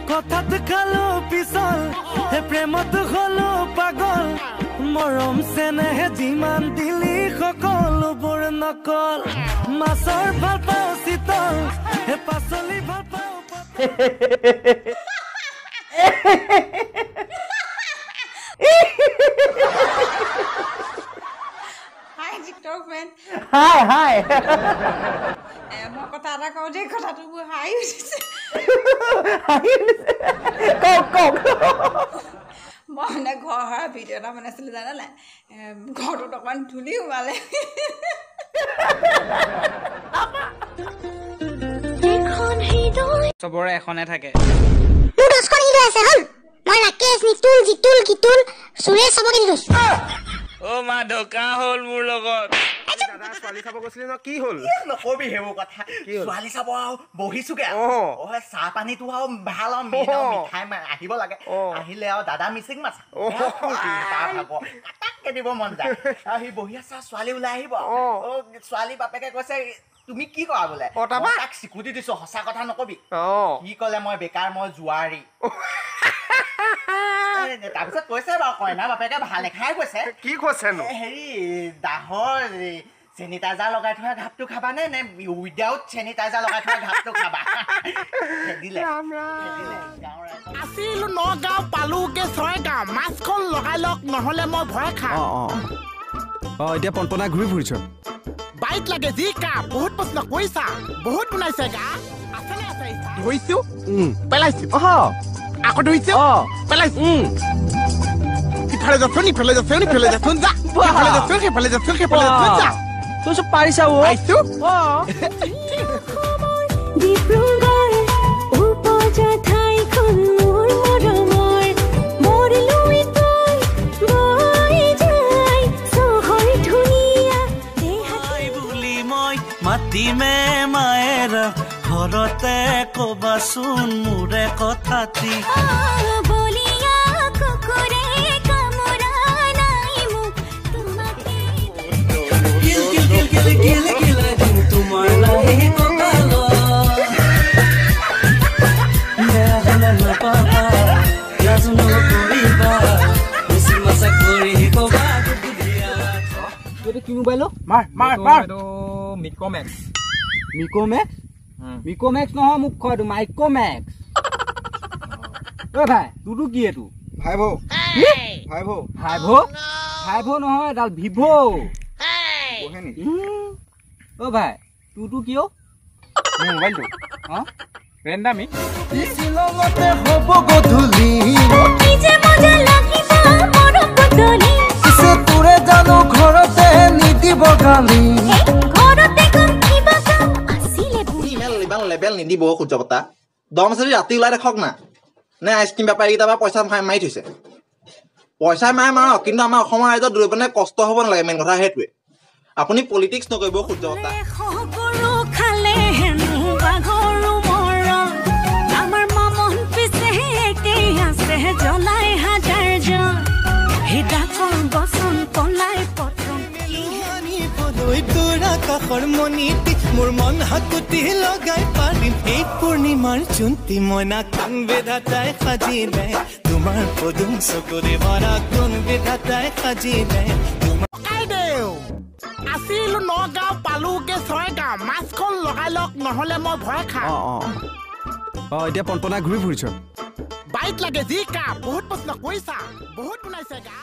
কথাত খালো পিছল হে প্ৰেমত হলো পাগল মৰম চেনেহ যিমান দিলি সকলোবোৰ নকল মাছৰ ভাল পাওঁ শীতল হে পাচলি ভাল পাওঁ। Hi TikTok man. Hi hi. মই কথা এটা কওঁ দেই, কথাটো মোৰ হাঁহি উঠিছে। হাঁহি উঠিছে? কওক কওক। মই মানে ঘৰ সৰা ভিডিঅ' এটা বনাইছিলোঁ জানা নাই, ঘৰটোত অকণমান ধূলি সোমালে। চবৰে এখনে থাকে। মোৰ 10খন হৃদয় আছে হ'ল। মই ৰাকেশ, নিতুল, জিতুল, গীতুল, সুৰেশ চবকে দি থৈছো। অ মা, ঢকা হ'ল মোৰ লগত। দাদা ছোৱালী চাব গৈছিলি ন, কি হ'ল? নকবি সেইবোৰ কথা। ছোৱালী চাব আৰু বহিছোগে, চাহ পানীটো আৰু ভাল আৰু মিঠাই আহিব লাগে। আহিলে আৰু দাদা মিচিং মাছ কাটাককে দিব মন যায়। আৰু সি বহি আছে, ছোৱালী ওলাই আহিব। ছোৱালী বাপেকে কৈছে তুমি কি কৰা বোলে, তাক চিকুটি দিছো, সঁচা কথা নকবি। সি ক'লে মই বেকাৰ, মই জোৱাৰী। তাৰপিছত কৈছে বাৰু কইনা বাপেকে ভাল লেখাই কৈছে। কি কৈছেনো? হেৰি দাহৰ চেনিটাইজাৰ লগাই থোৱা ঘাপটো খাবা নে নে উইদাউট চেনিটাইজাৰ লগাই থোৱা ঘাপটো খাবা? আছিলো নগাঁও পালোগে ছয়গাঁও, মাছখন লগাই লওক নহ'লে মই ভয় খাম। অ এতিয়া পনপনাই ঘূৰি ফুৰিছ। বাইক লাগে যি কা, বহুত প্ৰশ্ন কৰিছা, বহুত বনাইছে গা। আছেনে আছে? ধৰিছো পেলাইছো, আকৌ ধৰিছো পেলাইছো। ইফালে যাচোন, ইফালে যাচোন, ইফালে যাচোন, যা ইফালে যাচোন, সেইফালে যাচোন, সেইফালে যাচোন, যা। তই চব পাৰিছা। পাইছো। ডিব্ৰুগড় উপজা ঠাইখন মোৰ মৰমৰ, বৰলুইতৈ বৈ যায় চহৰ ধুনীয়া বুলি মই মাতিমে মায়েৰা ঘৰতে কবাচোন মোৰে কথাটি। বলিয়া কুকুৰে কামোৰা নাই মোক তোমাকে। কিল কিল কিল কিল কিল কিল দিম তোমাৰ লাহি কঁকালত, বেয়া হ'লে নাপাবা, লাজ নকৰিবা, বেছি মাছা কৰি ক'বা। এইটো কি মোবাইল? মাৰ মাৰ মাৰ। মিক'মেক্স। মিক'মেক্স? মিক'মেক্স নহয় মোক কয়, এইটো মাইক্ৰ'মেক্স। ঐ ভাই, তোৰটো কি এইটো? ভাইভ'। ভাইভ'? ভাইভ'? ভাইভ' নহয়, এডাল ভিভ'। অ ভাই, তোৰটো কি? অ মোৰ মোবাইলটো অ ৰেণ্ডামি। শ্বিলঙতে হ'ব গধূলি, কি যে মজা লাগিব মৰম বদলি। পিছে তোৰে জানো ঘৰতে নিদিব গালি? ঘৰতে কম কিবা কাম আছিলে। ইমান ইমান লেবেল নিদিব সূৰ্যবতা। দম আছে যদি ৰাতি ওলাই দেখক না। নে আইচক্ৰীম বেপাৰীকেইটাৰ পৰা পইচা মাৰি থৈছে? পইচা মাৰে মাৰক, কিন্তু আমাৰ অসমৰ ৰাইজৰ মানে কষ্ট হ'ব নালাগে, মেইন কথা সেইটোৱে। আপুনি পলিটিক্স নকৰিব সূৰ্যবতা। গৰু খালে হেনো বাঘৰো মৰম, আমাৰ মামন পিছে একেই আছে, জ্বলাই হাজাৰ জন সেই ডাকৰ বচন পলাই পতন। আনিবলৈ তোৰ আকাশৰ মণিটি মোৰ মন হাকুটি লগাই পাৰিম। এই পূৰ্ণিমাৰ জোনটি মইনা কোন বিধাতাই সাজিলে, তোমাৰ পদুম চকুৰে ভৰা কোন বিধাতাই সাজিলে। ককাইদেউ আছিলো নগাঁও পালোগে ছয়গাঁও, মাছখন লগাই লওক নহ'লে মই ভয় খাম। অ এতিয়া পনপনাই ঘূৰি ফুৰিছ। বাইক লাগে যি কা, বহুত প্ৰশ্ন কৰিছা, বহুত বনাইছে গা।